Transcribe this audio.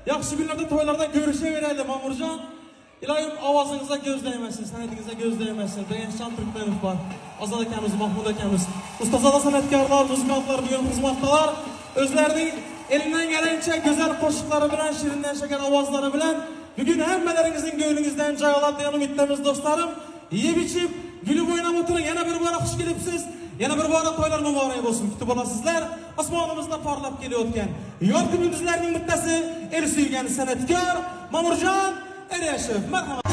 Ýagşy günlerde toýlarda görüşewereli Mamurjan. Ilayim owazyňyza göz degmesin, senediňize göz degmesin. Begençjan Türkmenow bar. Azat akamiz, Mahmud akamiz. Ustazada sanatkarlar, muzykantlar bu gün hyzmatdalar. Özleriniň elinden gelençe gözel goşuklary bilen, şirinden şeker owazlary bilen bu gün hemmeleriňiziň göwnüňizden jaý alar diýen umytdamyz dostlarym. Iýip-içip, gülüp oýnap oturyň. Ýene bir bora hoş gelipsiz. Ýene bir bora toýlar mübarek bolsun. Kütüp olasizler. Asmanymyzda parlap gelýotgan ýorkun ýüldüzleriniň bittasi el süýgen sanatkor Mamurjan Ereşow. Marhamat.